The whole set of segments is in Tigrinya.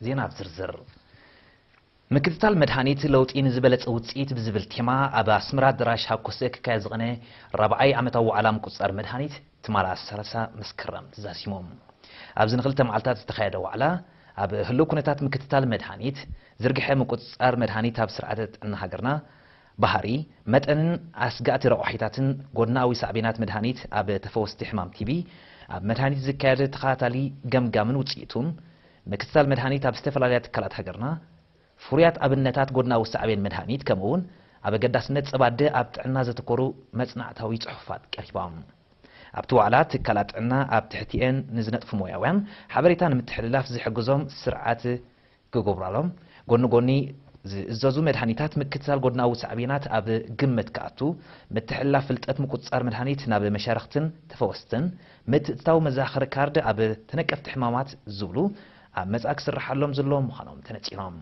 ዜና ኣብ ዝርዝር። ምክትታል መድሃኒት ለውጢ ንዝበለጸ ውጽኢት ብዝብል ቴማ ኣብ ኣስመራ ኣዳራሽ ሃኮሰ ክካየድ ዝቐነ ራብዓይ ዓመታዊ ዋዕላ ምቁጽጻር መድሃኒት ትማል ሰላሳ መስከረም ተዛዚሙ። ኣብዚ ንክልተ መዓልታት ዝተኻየደ ዋዕላ ኣብ ህሉው ኩነታት ምክትታል መድሃኒት፣ ዝርግሐ ምቁጽጻር መድሃኒት ኣብ ስርዓተ ጥዕና ሃገርና፣ ባህሪ፣ መጠንን ኣስጋእቲ ረቋሒታትን ጎድናዊ ሳዕቤናት መድሃኒት ኣብ ተፈወስቲ ሕማም ቲቢ፣ ኣብ መድሃኒት ዝካየድ ተኸታታሊ ገምጋምን ውጽኢቱን፣ ምክትታል መድሃኒት ኣብ ዝተፈላለያ ትካላት ሃገርና፣ ፍሩያት ኣብነታት ጎድናዊ ሳዕቤን መድሃኒት፣ ከምኡውን ኣብ ኣገዳስነት ጸባ ኣደ ኣብ ጥዕና ዘተኮሩ መጽናዕታዊ ጽሑፋት ቀሪቦም። ኣብቲ ዋዕላ ትካላት ጥዕና ኣብ ትሕቲኤን ንዝነጥፉ ሞያውያን ሓበሬታ ንምትሕልላፍ ዝሕግዞም ስርዓት ክገብራሎም፣ ጎኒ ጎኒ ዝእዘዙ መድሃኒታት ምክትታል ጎድናዊ ሳዕቤናት ኣብ ግምት ክኣቱ፣ ምትሕልላፍ ፍልጠት ምቁጽጻር መድሃኒት ናብ መሻርኽትን ተፈወስትን፣ ምትእትታው መዘኻኸሪ ካርድ ኣብ ተነቀፍቲ ሕማማት ዝብሉ ኣብ መጻኢ ክስርሓሎም ዘለዎ ምዃኖም ተነጺሮም።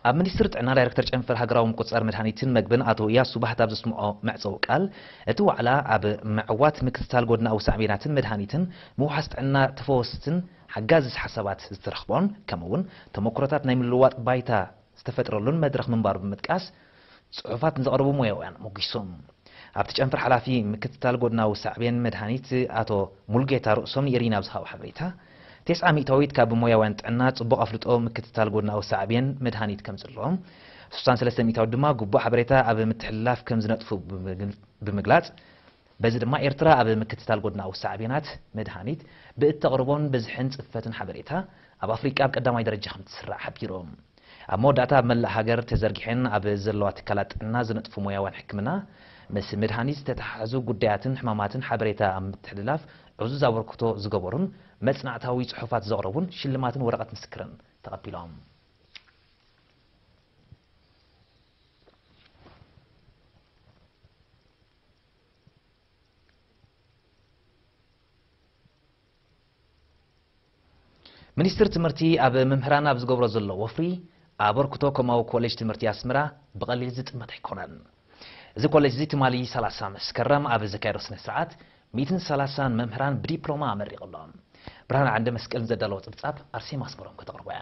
ኣብ ሚኒስትሪ ጥዕና ዳይሬክተር ጨንፈር ሃገራዊ ምቁጽጻር መድሃኒትን መግብን ኣቶ እያሱ ባህታ ኣብ ዘስምዖ መዕጸዊ ቃል፣ እቲ ዋዕላ ኣብ ምዕዋት ምክትታል ጎድናዊ ሳዕቤናትን መድሃኒትን ምውሓስ ጥዕና ተፈወስትን ሓጋዚ ሓሳባት ዝተረኽቦን፣ ከምኡ እውን ተመኩሮታት ናይ ምልውዋጥ ባይታ ዝተፈጥረሉን መድረኽ ምንባሩ ብምጥቃስ፣ ጽሑፋት ንዘቕረቡ ሞያውያን ሞጒሱ። ኣብቲ ጨንፈር ሓላፊ ምክትታል ጎድናዊ ሳዕቤን መድሃኒት ኣቶ ሙሉጌታ ርእሶም ንኤሪና ኣብ ዝሃቦ ሓበሬታ፣ ተስዓ ሚእታዊት ካብ ሞያውያን ጥዕና ጽቡቕ ኣፍልጦ ምክትታል ጎድናዊ ሳዕቤን መድሃኒት ከም ዘለዎም፣ ስሳን ሰለስተ ሚእታዊት ድማ ግቡእ ሓበሬታ ኣብ ምትሕልላፍ ከም ዝነጥፉ ብምግ-፣ ብምግላጽ፣ በዚ ድማ ኤርትራ ኣብ ምክትታል ጎድናዊ ሳዕቤናት መድሃኒት ብእተቕርቦን ብዝሕን ጽፈትን ሓበሬታ ኣብ ኣፍሪቃ ኣብ ቀዳማይ ደረጃ ከም እትስራዕ ሓቢሩ። ኣብ መወዳእታ ኣብ መላእ ሃገር ተዘርጊሐን ኣብ ዘለዋ ትካላት ጥዕና ዝነጥፉ ሞያውያን ሕክምና፣ ምስ መድሃኒት ዝተተሓሓዙ ጉዳያትን ሕማማትን ሓበሬታ ኣብ ምትሕልላፍ ዕዙዝ ኣበርክቶ ዝገበሩን መጽናዕታዊ ጽሑፋት ዘቕረቡን ሽልማትን ወረቐት ምስክርን ተቐቢሎም። ሚኒስትሪ ትምህርቲ ኣብ መምህራን ኣብ ዝገብሮ ዘሎ ወፍሪ፣ ኣበርክቶ ኮማዊ ኮሌጅ ትምህርቲ ኣስመራ ብቐሊል ዝጥመት ኣይኮነን። እዚ ኮሌጅ እዚ ትማሊ ሰላሳ መስከረም ኣብ ዘካየዶ ስነ ስርዓት፣ ሚእትን ሰላሳን መምህራን ብዲፕሎማ ኣመሪቑ ኣሎ። ብርሃን ዓንደ መስቀል ዘዳለዎ ጽብጻብ ኣርሴማ ኣስመሮም ከተቕርቦ እያ።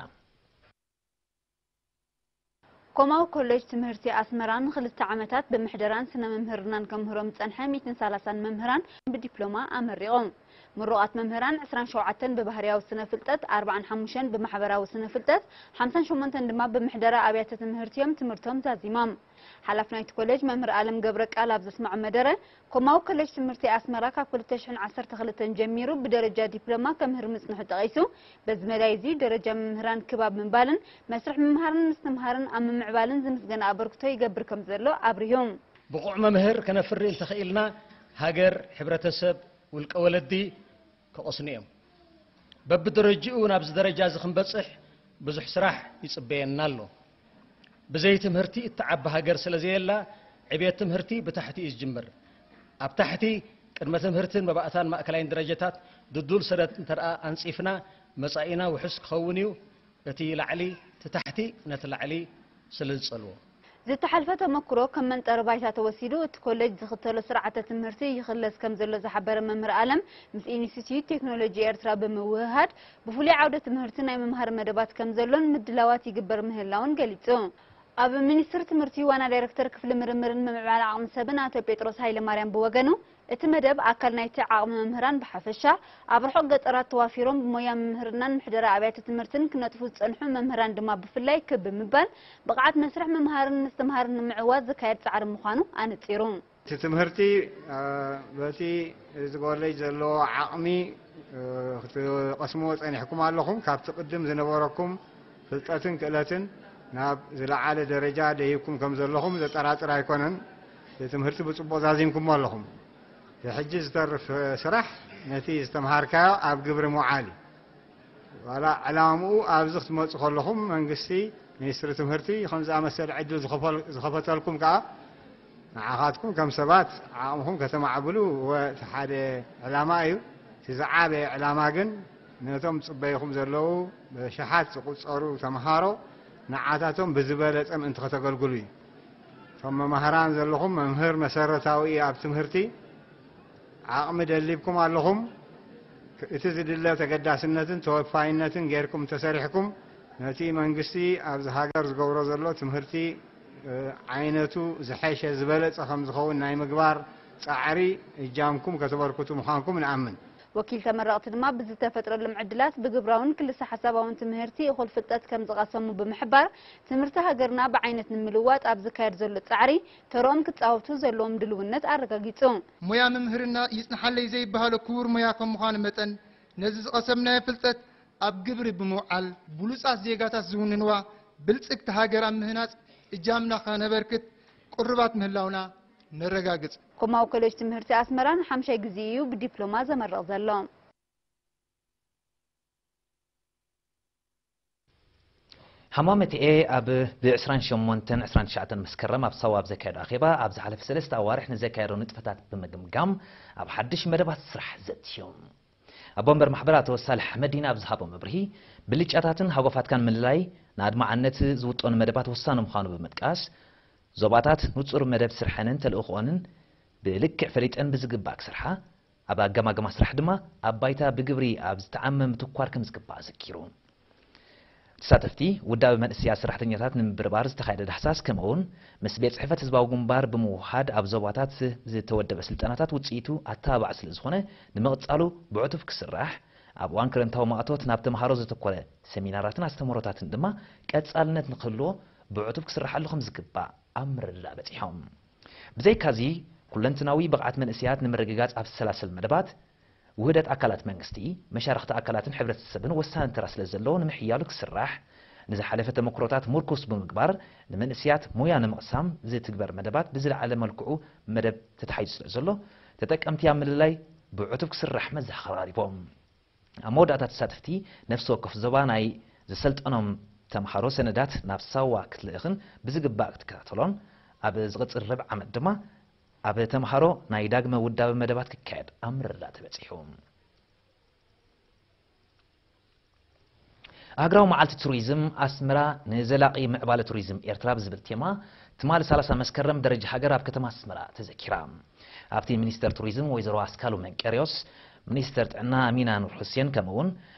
ኮማዊ ኮሌጅ ትምህርቲ ኣስመራ ንኽልተ ዓመታት ብምሕደራን ስነ ምምህርናን ከምህሮም ዝጸንሐ ሚእትን ሰላሳን መምህራን ብዲፕሎማ ኣመሪቖም። ምሩቓት መምህራን ዕስራን ሸውዓተን ብባህርያዊ ስነ ፍልጠት፣ ኣርባዓን ሓሙሽተን ብማሕበራዊ ስነ ፍልጠት፣ ሓምሳን ሸሞንተን ድማ ብምሕደራ ኣብያተ ትምህርቲ እዮም ትምህርቶም ዛዚሞም። ሓላፊ ናይቲ ኮሌጅ መምህር ኣለም ገብረ ቃል ኣብ ዘስምዖ መደረ፣ ኮማዊ ኮሌጅ ትምህርቲ ኣስመራ ካብ ክልተ ሽሕን ዓሰርተ ክልተን ጀሚሩ ብደረጃ ዲፕሎማ ከምህር ምጽንሑ ጠቒሱ፣ በዚ መዳይ እዚ ደረጃ መምህራን ክብ ኣብ ምባልን መስርሕ ምምሃርን ምስትምሃርን ኣብ ምምዕባልን ዝምስገን ኣበርክቶ ይገብር ከም ዘሎ ኣብሪሁ። ብቑዕ መምህር ከነፍሪ እንተኽኢልና፣ ሃገር፣ ሕብረተሰብ፣ ውልቀ ወለዲ ክቐስኑ እዮም። በብደረጅኡ ናብዚ ደረጃ እዚ ክንበጽሕ ብዙሕ ስራሕ ይጽበየና ኣሎ። ብዘይ ትምህርቲ እትዓቢ ሃገር ስለ ዘየላ፣ ዕብየት ትምህርቲ ብታሕቲ እዩ ዝጅምር። ኣብ ታሕቲ፣ ቅድመ ትምህርትን መባእታን ማእከላይን ደረጃታት ድልዱል ሰረት እንተ ደኣ ኣንጺፍና፣ መጻኢና ውሑስ ክኸውን እዩ። እቲ ላዕሊ፣ እቲ ታሕቲ ነቲ ላዕሊ ስለ ዝጸልዎ። ዝተሓልፈ ተመክሮ ከም መንጠሪ ባይታ ተወሲዱ፣ እቲ ኮሌጅ ዝኽተሎ ስርዓተ ትምህርቲ ይኽለስ ከም ዘሎ ዝሓበረ መምህር ኣለም፣ ምስ ኢንስቲትዩት ቴክኖሎጂ ኤርትራ ብምውህሃድ፣ ብፍሉይ ዓውደ ትምህርቲ ናይ ምምሃር መደባት ከም ዘሎን ምድላዋት ይግበር ምህላውን ገሊጹ። ኣብ ሚኒስትሪ ትምህርቲ ዋና ዳይሬክተር ክፍሊ ምርምርን ምምዕባል ዓቕሚ ሰብን ኣቶ ጴጥሮስ ሃይለማርያም ብወገኑ፣ እቲ መደብ ኣካል ናይቲ ዓቕሚ መምህራን ብሓፈሻ፣ ኣብ ርሑቕ ገጠራት ተዋፊሮም ብሞያ ምምህርናን ምሕደራ ኣብያተ ትምህርትን ክነጥፉ ዝጸንሑ መምህራን ድማ ብፍላይ ክብ ብምባል፣ ብቕዓት መስርሕ ምምሃርን ምስትምሃርን ንምዕዋት ዝካየድ ጻዕሪ ምዃኑ ኣነጺሩ። እቲ ትምህርቲ፣ እ፣ በቲ እዚ ኮሌጅ ዘለዎ ዓቕሚ፣ እ፣ ክትቐስምዎ ጸኒሕኩም ኣለኹም። ካብቲ ቅድም ዝነበረኩም ፍልጠትን ክእለትን ናብ ዝለዓለ ደረጃ ደይብኩም ከም ዘለኹም ዘጠራጥር ኣይኮነን። እቲ ትምህርቲ ብጽቡቕ ዛዚምኩሞ ኣለኹም። እቲ ሕጂ ዝተርፍ ስራሕ ነቲ ዝተምሃርካዮ ኣብ ግብሪ ምውዓል እዩ። ዋላ ዕላምኡ ኣብዚ ክትመጹ ከለኹም መንግስቲ፣ ሚኒስትሪ ትምህርቲ፣ ከም ዝኣመሰለ ዕድል ዝኸፈል-፣ ዝኸፈተልኩም ከኣ ንዓኻትኩም ከም ሰባት ዓቕምኹም ከተማዕብሉ ወ-፣ እቲ ሓደ ዕላማ እዩ። እቲ ዝዓበየ ዕላማ ግን ነቶም ጽበይኹም ዘለዉ ብኣሽሓት ዝቑጸሩ ተምሃሮ ንዓታቶም ብዝበለጸ ምእንቲ ከተገልግሉ እዩ። እቶም መማህራን ዘለኹም መምህር መሰረታዊ እዩ ኣብ ትምህርቲ። ዓቕሚ ደሊብኩም ኣለኹም። እቲ ዝድለ ተገዳስነትን ተወፋይነትን ጌርኩም እንተሰሪሕኩም፣ ነቲ መንግስቲ ኣብዚ ሃገር ዝገብሮ ዘሎ ትምህርቲ፣ እ፣ ዓይነቱ ዝሐሸ ዝበለጸ ከም ዝኸውን ናይ ምግባር ጻዕሪ እጃምኩም ከተበርክቱ ምዃንኩም ንኣምን። ወኪል ተመረቕቲ ድማ ብዝተፈጥረሎም ዕድላት ብግብራውን ክልሰ ሓሳባውን ትምህርቲ እኹል ፍልጠት ከም ዝቐሰሙ ብምሕባር፣ ትምህርቲ ሃገርና ብዓይነት ንምልዋጥ ኣብ ዝካየድ ዘሎ ጻዕሪ ተርኦም ክጻወቱ ዘለዎም ድልውነት ኣረጋጊጹ። ሞያ ምምህርና ይጽንሓለይ ዘይበሃሎ ክቡር ሞያ ከም ምዃኑ መጠን፣ ነዚ ዝቐሰምናዮ ፍልጠት ኣብ ግብሪ ብምውዓል፣ ብሉጻት ዜጋታት ዝውንንዋ ብልጽግቲ ሃገር ኣብ ምህናጽ እጃምና ከነበርክት ቅሩባት ምህላውና ነረጋግጽ። ኮማዊ ኮሌጅ ትምህርቲ ኣስመራ ንሓምሻይ ግዜ እዩ ብዲፕሎማ ዘመርቕ ዘሎ። ሃማመተኤ ኣብ ብ28ን 29 መስከረም ኣብ ሳዋ ኣብ ዘካየዶ ኣኼባ፣ ኣብ ዝሓለፈ ሰለስተ ኣዋርሕ ንዘካየዶ ንጥፈታት ብምግምጋም፣ ኣብ ሓድሽ መደባት ስራሕ ዘትዮም። ኣቦ ወንበር ማሕበር ኣቶ ሳልሕ ኣሕመዲን ኣብ ዝሃቦ መብርሂ፣ ብልጫታትን ሃጎፋትካን ምልላይ ንኣድማዕነት ዝውጠኑ መደባት ወሳኒ ምዃኑ ብምጥቃስ፣ ዞባታት ንጹር መደብ ስርሐንን ተልእኾኦንን ብልክዕ ፈሊጠን ብዝግባእ ክሰርሓ፣ ኣብ ኣገማግማ ስራሕ ድማ ኣብ ባይታ ብግብሪ ኣብ ዝተዓመ ምትኳር ከም ዝግባእ ኣዘኪሩ። ተሳተፍቲ፣ ውዳበ መንእሰያት ሰራሕተኛታት ንምብርባር ዝተኻየደ ዳህሳስ፣ ከምኡውን ምስ ቤት ጽሕፈት ህዝባዊ ግንባር ብምውሃድ ኣብ ዞባታት ዝተወደበ ስልጠናታት ውጽኢቱ ኣተባባዕ ስለ ዝኾነ፣ ንምቕጻሉ ብዕቱብ ክስራሕ፣ ኣብ እዋን ክረምታዊ ማእቶት ናብ ተምሃሮ ዘተኮረ ሰሚናራትን ኣስተምህሮታትን ድማ ቀጻልነት ንክህልዎ ብዕቱብ ክስርሓሉ ከም ዝግባእ ኣብ ምርድዳእ በጺሖም። ብዘይካዚ፣ ኩለንትናዊ ብቕዓት መንእሰያት ንምርግጋጽ ኣብ ዝሰላሰል መደባት፣ ውህደት ኣካላት መንግስቲ፣ መሻርኽቲ ኣካላትን ሕብረተሰብን ወሳኒ ተራ ስለ ዘለዎ ንምሕያሉ ክስራሕ፣ ንዝሓለፈ ተመክሮታት ምርኩስ ብምግባር፣ ንመንእሰያት ሞያ ንምቕሳም ዝትግበር መደባት ብዝለዓለ መልክዑ መደብ ተታሒዙ ስለ ዘሎ፣ ተጠቀምቲ ኣብ ምልላይ ብዕቱብ ክስራሕ መዘኻኸሪ ኣቕሪቦም። ኣብ መወዳእታ ተሳተፍቲ፣ ነፍሲ ወከፍ ዞባ ናይ ዘሰልጠኖም ተምሃሮ ሰነዳት ናብ ሳዋ ክትልእኽን ብዝግባእ ክትከታተሎን፣ ኣብ ዝቕጽል ርብዒ ዓመት ድማ ኣብ ተምሃሮ ናይ ዳግመ ውዳበ መደባት ክካየድ ኣብ ምርድዳእ ተበጺሑ። ሃገራዊ መዓልቲ ቱሪዝም ኣስመራ ንዘላቒ ምዕባለ ቱሪዝም ኤርትራ ብዝብል ቴማ፣ ትማሊ 30 መስከረም ደረጃ ሃገር ኣብ ከተማ ኣስመራ ተዘኪራ። ኣብቲ ሚኒስተር ቱሪዝም ወይዘሮ ኣስካሉ መንቀርዮስ፣ ሚኒስተር ጥዕና ኣሚና ኑር ሁሴን፣ ከምኡውን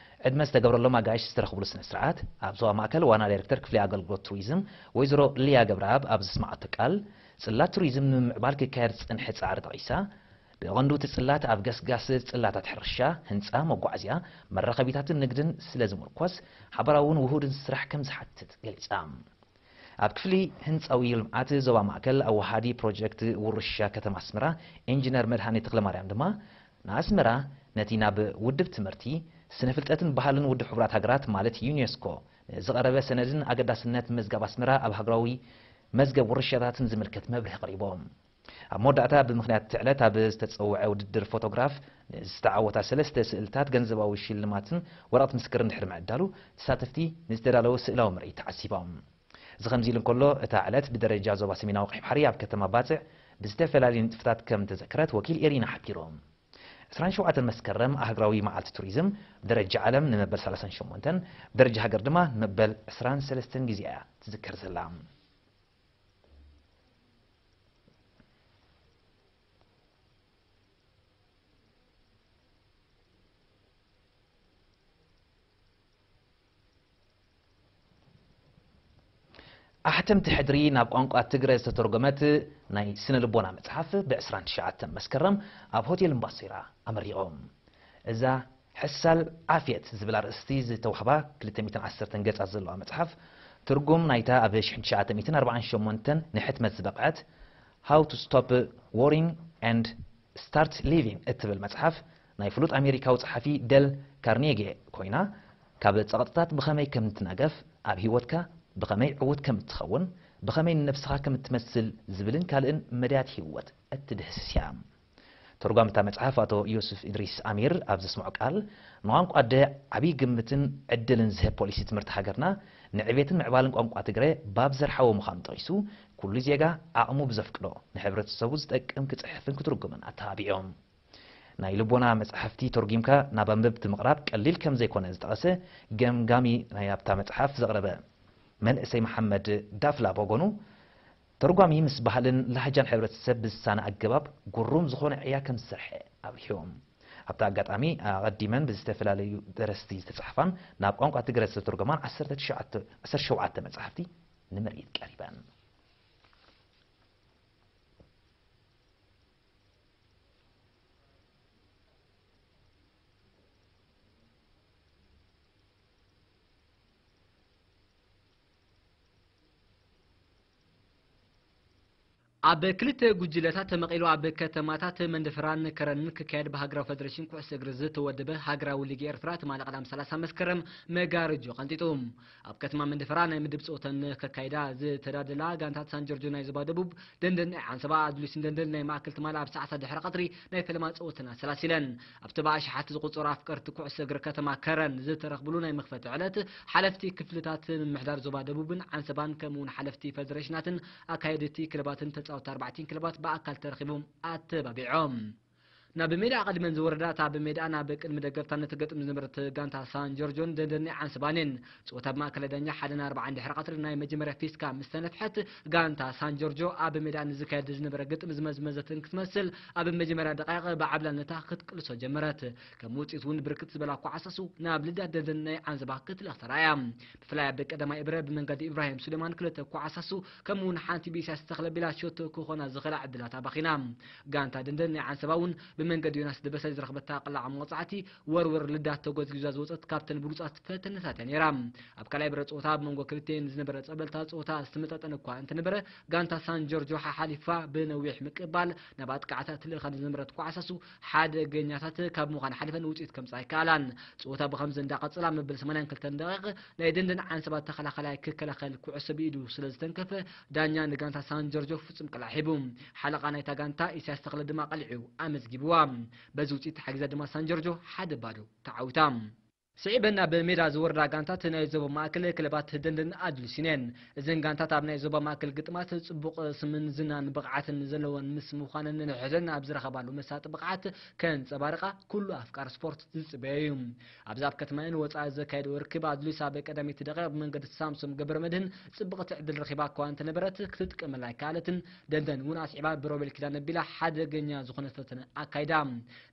ዕድመ ዝተገብረሎም ኣጋይሽ ዝተረኽብሉ ስነ ስርዓት፣ ኣብ ዞባ ማእከል ዋና ዳይሬክተር ክፍሊ ኣገልግሎት ቱሪዝም ወይዘሮ ሊያ ገብረኣብ ኣብ ዘስማዓቶ ቃል፣ ጽላት ቱሪዝም ንምምዕባል ክካየድ ዝጸንሐ ጻዕሪ ጠቒሳ፣ ብቐንዱ እቲ ጽላት ኣብ ገስጋስ ጽላታት ሕርሻ፣ ህንጻ፣ መጓዓዝያ፣ መራኸቢታትን ንግድን ስለ ዝምርኮስ፣ ሓባራውን ውሁድን ስራሕ ከም ዝሓትት ገሊጻ። ኣብ ክፍሊ ህንጻዊ ልምዓት ዞባ ማእከል ኣወሃዲ ፕሮጀክት ውርሻ ከተማ ኣስመራ ኢንጂነር መድሃኔ ተኽለማርያም ድማ፣ ንኣስመራ ነቲ ናብ ውድብ ትምህርቲ፣ ስነ ፍልጠትን ባህልን ውድብ ሕቡራት ሃገራት ማለት ዩኔስኮ ንዝቐረበ ሰነድን ኣገዳስነት መዝገብ ኣስመራ ኣብ ሃገራዊ መዝገብ ውርሻታትን ዝምልከት መብርሂ ኣቕሪቦም። ኣብ መወዳእታ ብምኽንያት እቲ ዕለት ኣብ ዝተጸውዐ ውድድር ፎቶግራፍ ንዝተዓወታ ሰለስተ ስእልታት ገንዘባዊ ሽልማትን ወረቐት ምስክርን ድሕሪ ምዕዳሉ፣ ተሳተፍቲ ንዝተዳለወ ስእላዊ ምርኢት ተዓዚቦም። እዚ ከምዚ ኢሉ እንከሎ፣ እታ ዕለት ብደረጃ ዞባ ሰሜናዊ ቀይሕ ባሕሪ ኣብ ከተማ ባጽዕ ብዝተፈላለዩ ንጥፈታት ከም ተዘከረት ወኪል ኤሪና ሓቢሩ። 27 መስከረም ኣህግራዊ መዓልቲ ቱሪዝም ብደረጃ ዓለም ንመበል 38፣ ብደረጃ ሃገር ድማ ንመበል 23 ግዜ እያ ትዝከር ዘላ። ኣሕተምቲ ሕድሪ ናብ ቋንቋ ትግረ ዝተተርጎመት ናይ ስነ ልቦና መጽሓፍ ብ29 መስከረም ኣብ ሆቴል እምባሶይራ ኣመሪቖም። እዛ ሕሳል ዓፍየት ዝብል ኣርእስቲ ዝተዋህባ 210 ገጻት ዘለዋ መጽሓፍ፣ ትርጉም ናይታ ኣብ 1948 ንሕትመት ዝበቕዐት How to Stop Worrying and Start Living እትብል መጽሓፍ፣ ናይ ፍሉጥ ኣሜሪካዊ ጸሓፊ ደል ካርኔጌ ኮይና፣ ካብ ጸቕጥታት ብኸመይ ከም እትናገፍ፣ ኣብ ህይወትካ ብኸመይ ዕዉት ከም እትኸውን፣ ብኸመይ ንነብስኻ ከም እትመስል ዝብልን ካልእን መዳያት ህይወት እትድህስስ እያ። ተርጓሚ እታ መጽሓፍ ኣቶ ዮሱፍ ኢድሪስ ኣሚር ኣብ ዘስምዖ ቃል፣ ንቋንቋ ኣደ ዓብዪ ግምትን ዕድልን ዝህብ ፖሊሲ ትምህርቲ ሃገርና፣ ንዕቤትን ምዕባልን ቋንቋ ትግረ ባብ ዘርሓወ ምዃኑ ጠቒሱ፣ ኩሉ ዜጋ ዓቕሙ ብዘፍቅዶ ንሕብረተሰቡ ዝጠቅም ክጽሕፍን ክትርጉምን ኣተባቢዑ። ናይ ልቦና መጻሕፍቲ ተርጒምካ ናብ ኣንበብቲ ምቕራብ ቀሊል ከም ዘይኮነ ዝጠቐሰ ገምጋሚ ናይ ኣብታ መጽሓፍ ዘቕረበ መንእሰይ መሓመድ ዳፍላ ብወገኑ፣ ተርጓሚ ምስ ባህልን ላህጃን ሕብረተሰብ ብዝሳነ ኣገባብ ግሩም ዝኾነ ዕያ ከም ዝሰርሐ ኣብሪሁ። ኣብቲ ኣጋጣሚ ኣቐዲመን ብዝተፈላለዩ ደረስቲ ዝተጻሕፋን ናብ ቋንቋ ትግረ ዝተተርጎማን ዓሰርተ ሸውዓተ መጻሕፍቲ ንምርኢት ቀሪበን። ኣብ ክልተ ጉጅለታት ተመቒሉ ኣብ ከተማታት መንደፈራን ከረንን ክካየድ ብሃገራዊ ፈደሬሽን ኩዕሶ እግሪ ዝተወደበ ሃገራዊ ሊግ ኤርትራ ትማሊ ቀዳም ሰላሳ መስከረም መጋረጆ ቀንጢጡ። ኣብ ከተማ መንደፈራ ናይ ምድብ ጸወተን ከካይዳ ዝተዳደላ ጋንታት ሳንጆርጆ ናይ ዞባ ደቡብ ደንደን ናይ ዓንሰባ ኣድሊስን ደንደን ናይ ማእከል ትማሊ ኣብ ሰዓታት ድሕሪ ቀትሪ ናይ ፈለማ ጸወተን ኣሰላሲለን። ኣብቲ ብኣሽሓት ዝቑጸሩ ኣፍቀርቲ ኩዕሶ እግሪ ከተማ ከረን ዝተረኽብሉ ናይ መኽፈቲ ዕለት፣ ሓለፍቲ ክፍልታት ምምሕዳር ዞባ ደቡብን ዓንሰባን ከምኡውን ሓለፍቲ ፈደሬሽናትን ኣካየድቲ ክለባትን ተጻወትቲ ኣርባዕቲን ክለባት ብኣካል ተረኺቦም ኣተባቢዖም። ናብ ሜዳ ኣቐዲመን ዝወረዳ እታ ኣብ ሜዳ ናብ ቅድሚ ደገፍታ ንትገጥም ዝነበረት ጋንታ ሳን ጆርጆን ደንደን ናይ ዓንሰባን እየን። ጸወታ ብማእከላይ ዳኛ ሓደ ን ኣርባዓን ድሕሪ ቀትሪ ናይ መጀመርያ ፊስካ ምስ ተነፍሐት፣ ጋንታ ሳን ጆርጆ ኣብ ሜዳ ንዝካየድ ዝነበረ ግጥም ዝመዝመዘትን ክትመስል፣ ኣብ መጀመርያ ደቃይቕ ብዓብላልነታ ክትቅልሶ ጀመረት። ከም ውጽኢት እውን ብርክት ዝበላ ኳዕሳሱ ናብ ልዳት ደንደን ናይ ዓንሰባ ክትልእኽ ተራእያ። ብፍላይ ኣብ ቀዳማይ እብረ ብመንገዲ ኢብራሂም ሱሌማን ክልተ ኳዕሳሱ፣ ከምኡ እውን ሓንቲ ብኢሳያስ ተኽለ ኣቢላ ሸቶ ክኾና ዝኽእላ ዕድላት ኣባኺና። ጋንታ ደንደን ናይ ዓንሰባ እውን ብመንገዲ ዮናስ ደበሳይ ዝረኽበታ ቅላዕ መቕጻዕቲ ወርወር ልዳት ተጎዝጊዛ ዝወጸት ካብተን ብሉጻት ፈተነታት እያ ነይራ። ኣብ ካልኣይ ብረ ጸወታ ኣብ መንጎ ክልቲኤን ዝነበረ ጸበልታ ጸወታ ዝተመጣጠነ እኳ እንተነበረ፣ ጋንታ ሳን ጆርጆ ሓሓሊፋ ብነዊሕ ምቅባል ናብ ኣጥቃዕታ ትልእኻ ንዝነበረት ኳዕሳሱ ሓደገኛታት ካብ ምዃን ሓሊፈን ውጽኢት ከምጽኣ ኣይከኣላን። ጸወታ ብኸምዚ እንዳቐጸላ መበል ሰማንያን ክልተን ደቂቕ ናይ ደንደን ዓንሰባ ተኸላኸላይ ክከላኸል ኩዕሶ ብኢዱ ስለ ዝተንከፈ፣ ዳኛ ንጋንታ ሳን ጆርጆ ፍጹም ቅላዕ ሂቡ። ሓለቓ ናይታ ጋንታ ኢሳያስ ተኽለ ድማ ቀሊዑ ኣመዝጊብዋ። በዚ ውጽኢት ተሓጊዛ ድማ ሳን ጆርጆ ሓደ ባዶ ተዓዊታ። ስዒበን ናብ ሜዳ ዝወርዳ ጋንታት ናይ ዞባ ማእከል ክለባት ደንደን ኣድሊስን እየን። እዘን ጋንታት ኣብ ናይ ዞባ ማእከል ግጥማት ጽቡቕ ስምን ዝናን ብቕዓትን ዘለወን ምስ ምዃነን ንሕድሕደን ኣብ ዝረኸባሉ መሳጢ ብቕዓት ከንጸባርቓ ኩሉ ኣፍቃሪ ስፖርት ዝጽበዮ እዩ። ኣብዚ ኣብ ከተማየን ወጻኢ ዘካየደኦ ርክብ ኣድሊስ ኣብ ቀዳመይቲ ደቂቕ ብመንገዲ ሳምሶም ገብረመድህን ጽብቕቲ ዕድል ረኺባ እኳ እንተነበረት ክትጥቀመላ ኣይከኣለትን። ደንደን እውን ኣስዒባ ብሮቤል ኪዳነ ኣቢላ ሓደገኛ ዝኾነ ፈተነ ኣካይዳ።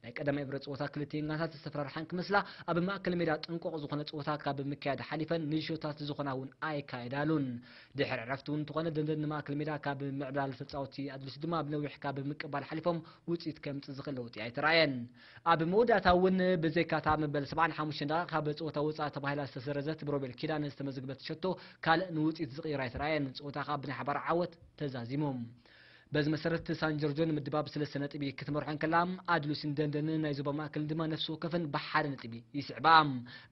ናይ ቀዳማይ ብረ ጸወታ ክልቲኤን ጋንታት ዝተፈራርሓን ክመስላ፣ ኣብ ማእከል ሜዳ ጥንቁቕ ዝኾነ ጸወታ ካብ ምክያድ ሓሊፈን ንእሽቶታት ዝኾና እውን ኣይካየዳሉን። ድሕሪ ዕረፍቲ እውን እንተኾነ ደንደን ንማእከል ሜዳ ካብ ምዕብላል ተጻወትቲ ኣድሊስ ድማ ብነዊሕ ካብ ምቅባል ሓሊፎም ውጽኢት ከምጽእ ዝኽእል ለውጢ ኣይተራእየን። ኣብ መወዳእታ እውን ብዘይካታ መበል ሰብዓን ሓሙሽተን ደቂቕ ካብ ጸወታ ወጻኢ ተባሂላ ዝተሰረዘት ብሮቤል ኪዳነ ዝተመዝግበት ሸቶ ካልእ ንውጽኢት ዝቕይር ኣይተራእየን። ጸወታ ከኣ ብናይ ሓባር ዓወት ተዛዚሙ። በዚ መሰረት ሳን ጆርጆ ንምድባብ ሰለስተ ነጥቢ ክትመርሖ እንከላ፣ ኣድሉስን ደንደንን ናይ ዞባ ማእከልን ድማ ነፍሲ ወከፈን ብሓደ ነጥቢ ይስዕባ።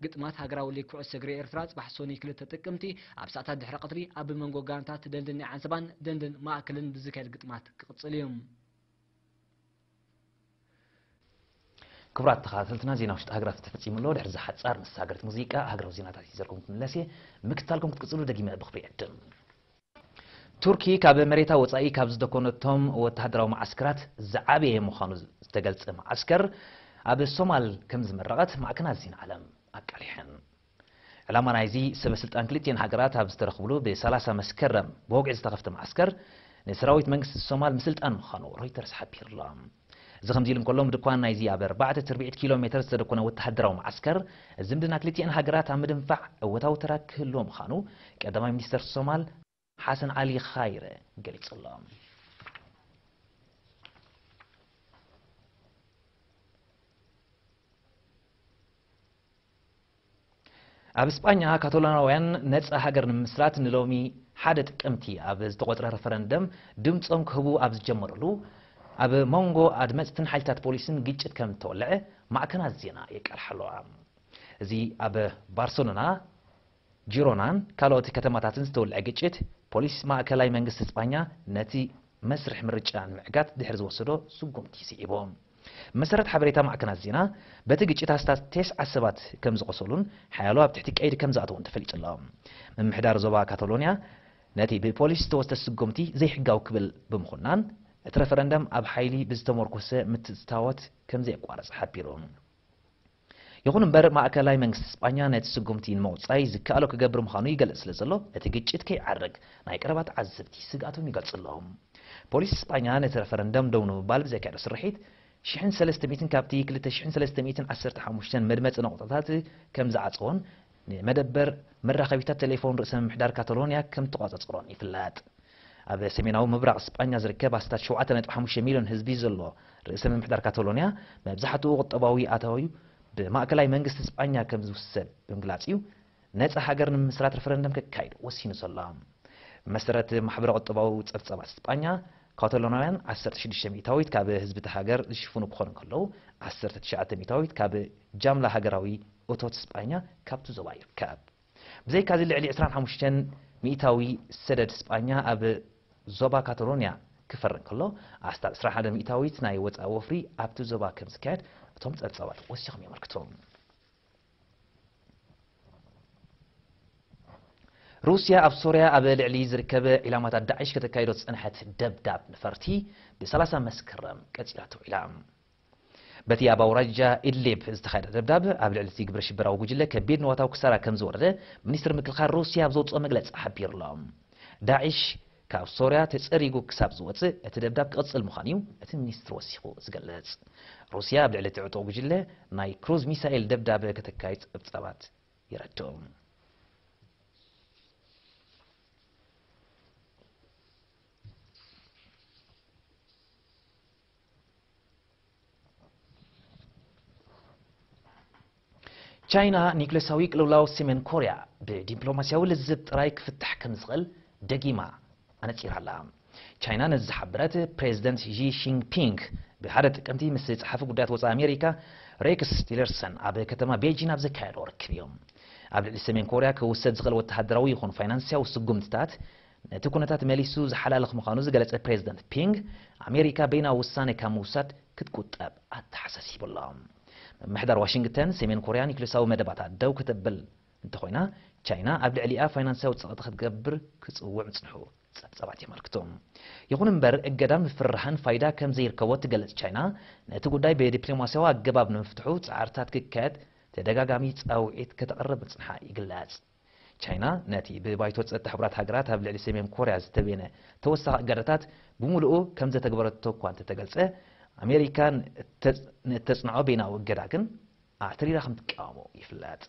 ግጥማት ሃገራዊ ሊግ ኩዕሶ እግሪ ኤርትራ ጽባሕ ሶኒ ክልተ ጥቅምቲ ኣብ ሰዓታት ድሕሪ ቀትሪ ኣብ መንጎ ጋንታት ደንደን ናይ ዓንሰባን ደንደን ማእከልን ብዝካየድ ግጥማት ክቕጽል እዩ። ክቡራት ተኸታተልትና፣ ዜና ውሽጢ ሃገራት ተፈጺሙ ኣሎ። ድሕሪ እዚ ሓጻር መሳገርቲ ሙዚቃ፣ ሃገራዊ ዜናታት ሒዘልኩም ክምለስ እየ። ምክትታልኩም ክትቅጽሉ ደጊመ ብኽብሪ ይዕድም። ቱርኪ ካብ መሬታ ወጻኢ ካብ ዝደኮነቶም ወተሃደራዊ መዓስከራት ዝዓበየ ምዃኑ ዝተገልጸ መዓስከር፣ ኣብ ሶማል ከም ዝመረቐት ማዕከናት ዜና ዓለም ኣቃሊሐን። ዕላማ ናይዚ፣ ሰበ ስልጣን ክልቲኤን ሃገራት ኣብ ዝተረኽብሉ ብሰላሳ መስከረም ብወግዒ ዝተኸፍተ መዓስከር፣ ንሰራዊት መንግስቲ ሶማል ምስልጣን ምዃኑ ሮይተርስ ሓቢሩ ኣሎ። እዚ ከምዚ ኢሉ እንከሎ፣ ምድኳን ናይዚ ኣብ ኣርባዕተ ትርብዒት ኪሎ ሜተር ዝተደኮነ ወተሃደራዊ መዓስከር፣ ዝምድና ክልቲኤን ሃገራት ኣብ ምድንፋዕ እወታዊ ተራ ክህልዎ ምዃኑ ቀዳማይ ሚኒስተር ሶማል ሓሰን ዓሊ ኻይረ ገሊጹ ኣሎ። ኣብ ስጳኛ፣ ካታሎናውያን ነጻ ሃገር ንምምስራት ንሎሚ ሓደ ጥቅምቲ ኣብ ዝተቖጽረ ረፈረንደም ድምጾም ክህቡ ኣብ ዝጀመሩሉ፣ ኣብ መንጎ ኣድመጽትን ሓይልታት ፖሊስን ግጭት ከም እተወልዐ ማዕከናት ዜና የቃልሓ ኣለዋ። እዚ ኣብ ባርሰሎና፣ ጂሮናን ካልኦት ከተማታትን ዝተወልዐ ግጭት፣ ፖሊስ ማእከላይ መንግስቲ ስጳኛ ነቲ መስርሕ ምርጫ ንምዕጋት ድሕሪ ዝወሰዶ ስጉምቲ ስዒቡ። ብመሰረት ሓበሬታ ማዕከናት ዜና፣ በቲ ግጭት ኣስታት ተስዓ ሰባት ከም ዝቖሰሉን ሓያሎ ኣብ ትሕቲ ቀይዲ ከም ዝኣተዉን ተፈሊጡ ኣሎ። ምምሕዳር ዞባ ካታሎንያ ነቲ ብፖሊስ ዝተወስደ ስጉምቲ ዘይሕጋዊ ክብል ብምኹናን፣ እቲ ረፈረንደም ኣብ ሓይሊ ብዝተመርኮሰ ምትእትታዎት ከም ዘየቋረጸ ሓቢሩ። ይኹን እምበር፣ ማእከላይ መንግስቲ ስጳኛ ነቲ ስጉምቲ ንምቑጻይ ዝከኣሎ ክገብር ምዃኑ ይገልጽ ስለ ዘሎ፣ እቲ ግጭት ከይዓርግ ናይ ቀረባ ተዓዘብቲ ስግኣቶም ይገልጹ ኣለዉ። ፖሊስ ስጳኛ ነቲ ረፈረንደም ደው ንምባል ብዘካየዶ ስርሒት፣ ሽሕን ሰለስተ ሚእትን ካብቲ ክልተ ሽሕን ሰለስተ ሚእትን ዓሰርተ ሓሙሽተ መድመጺ ነቑጣታት ከም ዝዓጸዎን ንመደበር መራኸቢታት ቴሌፎን ርእሰ ምምሕዳር ካታሎንያ ከም ተቖጻጸሮን ይፍለጥ። ኣብ ሰሜናዊ ምብራቕ ስጳኛ ዝርከብ ኣስታት ሸውዓተ ነጥቢ ሓሙሽተ ሚልዮን ህዝቢ ዘሎ ርእሰ ምምሕዳር ካታሎንያ፣ መብዛሕትኡ ቁጠባዊ ኣታዊኡ ብማእከላይ መንግስቲ ስጳኛ ከም ዝውሰድ ብምግላጽ እዩ ነጻ ሃገር ንምምስራት ሪፈረንደም ከካይድ ወሲኑ ዘሎ። ብመሰረት ማሕበረ ቁጠባዊ ጸብጻባት ስጳኛ፣ ካታሎናውያን ዓሰርተ ሽዱሽተ ሚእታዊት ካብ ህዝቢ እታ ሃገር ዝሽፍኑ ክኾኑ እንከለዉ፣ ዓሰርተ ትሽዓተ ሚእታዊት ካብ ጃምላ ሃገራዊ እቶት ስጳኛ ካብቲ ዞባ ይርከብ። ብዘይካዚ፣ ልዕሊ ዕስራን ሓሙሽተን ሚእታዊ ሰደድ ስጳኛ ኣብ ዞባ ካታሎንያ ክፈሪ እንከሎ፣ ኣስታት ዕስራን ሓደን ሚእታዊት ናይ ወጻኢ ወፍሪ ኣብቲ ዞባ ከም ዝካየድ እቶም ጸብጻባት ወሲኾም የመልክቱ። ሩስያ ኣብ ሶርያ ኣብ ልዕሊ ዝርከብ ዒላማታት ዳዕሽ ከተካይዶ ዝጸንሐት ደብዳብ ነፈርቲ ብ30 መስከረም ቀጺላቶ ኢላ። በቲ ኣብ ኣውራጃ ኢድሊብ ዝተኻየደ ደብዳብ፣ ኣብ ልዕሊ እቲ ግብረ ሽበራዊ ጉጅለ ከቢድ ንዋታዊ ክሳራ ከም ዝወረደ ሚኒስትሪ ምክልኻል ሩስያ ኣብ ዘውጽኦ መግለጺ ሓቢሩ ኣሎ። ዳዕሽ ካብ ሶርያ ተጸሪጉ ክሳብ ዝወጽእ እቲ ደብዳብ ክቕጽል ምዃኑ እዩ እቲ ሚኒስትሪ ወሲኹ ዝገልጽ። ሩስያ ኣብ ልዕሊ እቲ ዕጡቕ ጉጅለ ናይ ክሩዝ ሚሳኤል ደብዳብ ከተካይድ ጸብጻባት የረድኡ። ቻይና ኒውክሌሳዊ ቅልውላው ሰሜን ኮርያ ብዲፕሎማሲያዊ ልዝብ ጥራይ ክፍታሕ ከም ዝኽእል ደጊማ ኣነጺራ ኣላ። ቻይና ነዚ ዝሓበረት ፕሬዚደንት ዢ ጂንፒንግ ብሓደ ጥቅምቲ ምስ ጸሓፊ ጉዳያት ወጻኢ ኣሜሪካ ሬክስ ቲለርሰን ኣብ ከተማ ቤጂን ኣብ ዘካየዶ ርክብ እዩ። ኣብ ልዕሊ ሰሜን ኮርያ ክውሰድ ዝኽእል ወተሃደራዊ ይኹን ፋይናንስያዊ ስጉምትታት ነቲ ኩነታት መሊሱ ዝሓላልኽ ምዃኑ ዝገለጸ ፕሬዚደንት ፒንግ፣ ኣሜሪካ በይናዊ ውሳነ ካብ ምውሳድ ክትቁጠብ ኣተሓሳሲቡ ኣሎ። ምምሕዳር ዋሽንግተን ሰሜን ኮርያ ኒውክሌሳዊ መደባታ ደው ከተብል እንተኾይና፣ ቻይና ኣብ ልዕሊኣ ፋይናንሳዊ ጸቕጢ ክትገብር ክጽውዕ ምጽንሑ ጸብጻባት የመልክቱ። ይኹን እምበር፣ እገዳ ምፍርራህን ፋይዳ ከም ዘይርከቦ እትገልጽ ቻይና፣ ነቲ ጉዳይ ብዲፕሎማስያዊ ኣገባብ ንምፍትሑ ጻዕርታት ክካየድ ተደጋጋሚ ጻውዒት ከተቕርብ ምጽንሓ ይግለጽ። ቻይና ነቲ ብባይቶ ጸጥታ ሕቡራት ሃገራት ኣብ ልዕሊ ሰሜን ኮርያ ዝተበየነ ተወሳኺ እገዳታት ብምሉኡ ከም ዘተግበረቶ እኳ እንተተገልጸ፣ ኣሜሪካ ንእተጽ-፣ ንእተጽንዖ በይናዊ እገዳ ግን ኣትሪራ ከም ትቃወሞ ይፍለጥ።